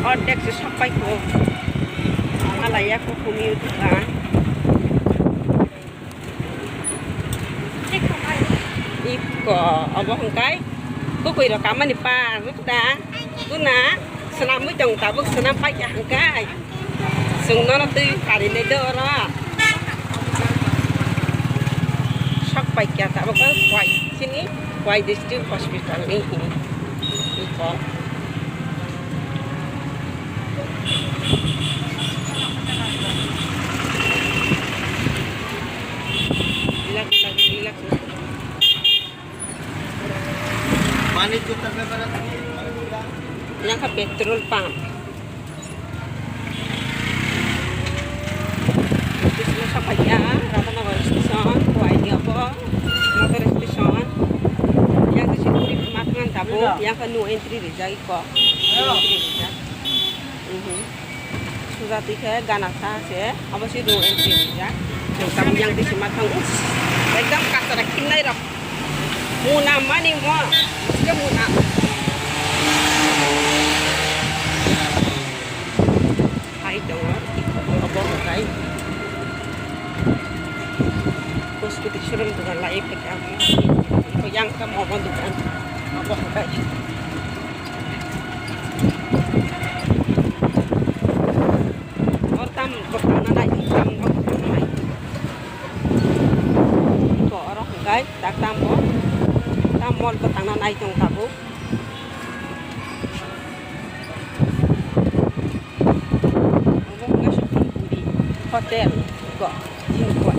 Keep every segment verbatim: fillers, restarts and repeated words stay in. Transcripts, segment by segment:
Ordek se sok pai kho. Malaya kho kumi utuka. Iko obo hwnkhe bwkwi rok kamani pa rwkda. Buna swnamwi tong tabuk swnam paikha hwnkhe. Chwng nono twi karinai do oro. Sok paikha tabuk Khowai chini Khowai district hospital ni hini. Iko. Relax, relax. Yang kha petrol pump. Station o sokphaikha Radhanagar station, Khowai ni obo motor station. Yang khe Sikuri ma thang tabuk, yang khe no entry rijak iko. No entry rijak. Mhm. Suja twi khe gana sa se, abo se rung entry rijak. Chwng tamo yang twi se ma thang, uff, ekdam kachara khinnai rok. Muna mani mo, se muna. Hai tongo, obo hwnkhe. Scooty showroom dogan lai phaikha. Yang khe momo dogan, obo hwnkhe. Oro tam bo tangna nai, tam bo tangna nai. Iko oro hwnkhe dak tam bo, tam mall bo tangna nai tong tabuk. Obo hwnkhe Sopnipuri hotel, iko, iko.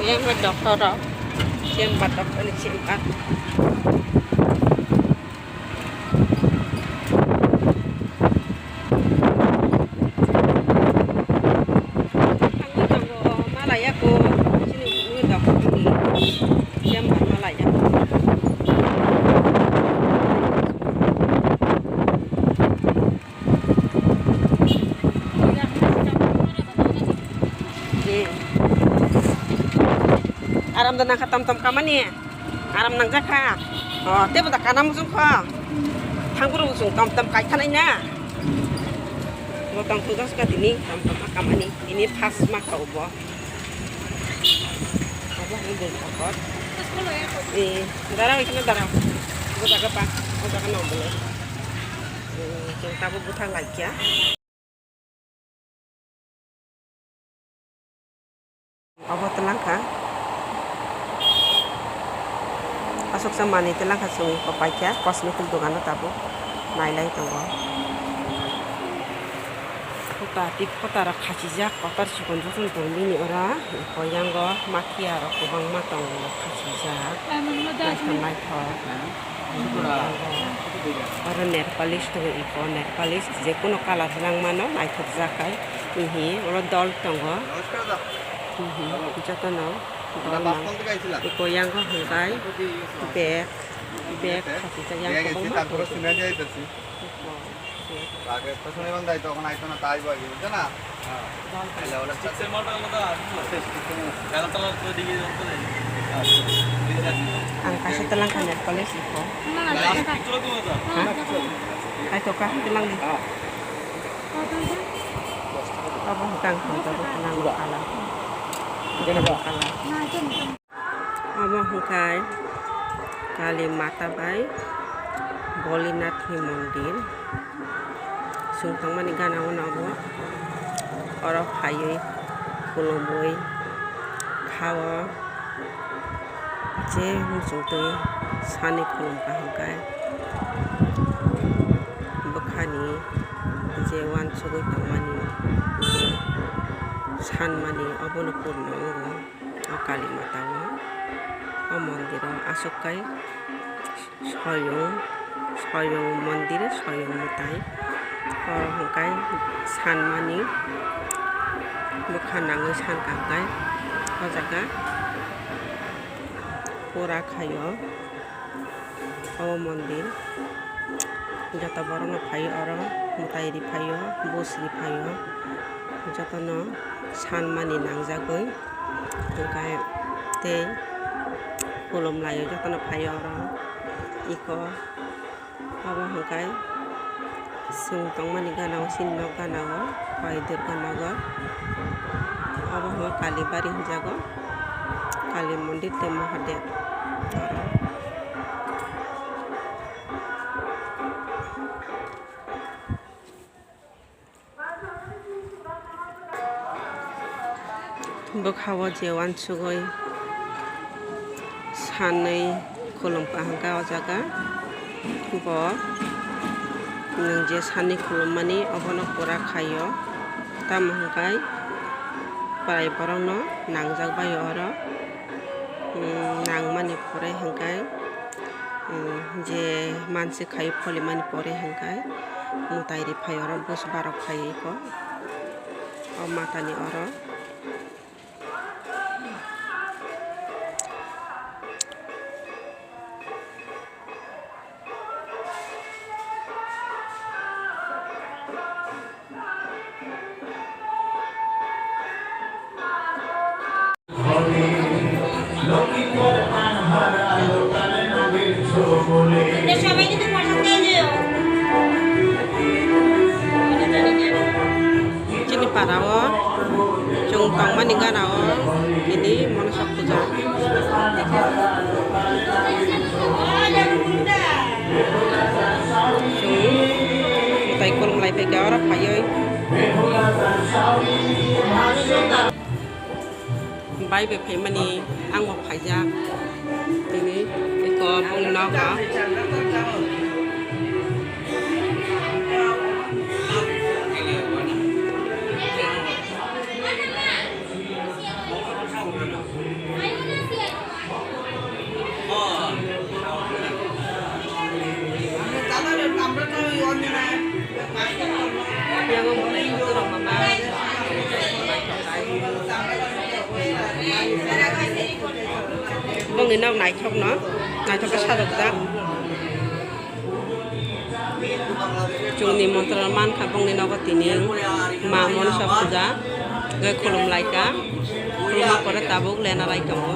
Yang doctor rok, chamber, doctor ni chamber. Thangwi tongo, malaya ko, chini hwnwi doctor ni chamber malaya. Hmm. Aram da nangkha tom tom kamani. Aram nangjak kha. O, tebo da kana muchung kho. Thangphuru muchung tom tom kai thanai na. Bo tong thung jak kha tini tom tom kamani. Ini first ma kha ubo. Abo hwnwi bwrwi khokot. Eh, darao, ekheno darao. Bo jaga pa, o jaga no bole. Eh, chwng tabuk bwthang laikya. Obo twlang kha. Aswksa manwi twlang kha chwng iko paikha cosmetic dogano tabuk nailai tongo. Kota tei kota rok khachijak kotor chikon jotono tongo bini oro. Iko yango makhia rok kwbangma tongo khachijak. Naithok naithok. Oro nail polish tongo iko nail polish jekunu colour nang mano naithok jak hai. Hihi oro dol tongo. Hihi jotono dol mang. Iko yango hwnkhe bag, bag khachijak yang kwbangma tongo. Ang kaisa twlang kha nail polish iko. Ha? Hai to ka twlang di. Abo hwnkhe ang thangjago twlang kala. Twlang kala. Omo hwnkhe Kali Mata bai Bolinath ni mondir. Chwng tongmani gana o nogo. Oro phaiwi khulumwi kha o. Je muchungtwi sani khulumkha hwnkhe bwkhani je uansugwi tongmani sanmani obono purno wngo. O Kali Mata o, o mondir o aswk kai soyung, soyung mondir, soyung mwtai. O hwnkhe sanmani bwkha nangwi sankha hwnkhe o jaga pura khaio. O mondir joto borok no phaio oro mwtai ri phaio, buj ri phaio, Jotono sanmani nangjagwi, hwnkhe tei khulumlaio jotono phaio oro iko. Obo hwnkhe chwng tongmani gana o, chini nok gana o Pai Durga Nagar. Obo hwnkhe Kalibari hinjago, Kali Mondir tei Mahadev. Bwkha o je uansugwi sanwi khulumkha hwnkha o jaga, bo nwng je sanwi khulummani obono pura khaio, tamo hwnkhe prai borokno nangjak baio oro. Nangmani pore hwnkhe, je mansi khai pholimani pore hwnkhe mwtai ri phai oro bus barok phai iko o matani oro. Chini para o chwng tongmani gana o tini monosa puja. Chwng mwtai kolom lai phaikha oro phaiwi. Bai bai phaimani ang bo phaijak. Tini eko bongni nogo. Bongni nog naithok no, naithok khe sajokjak. Chwngni montro mankha bongni nogo tini ma monsa puja, tei khulum laikha, khulumma pore tabuk lena lai tongo.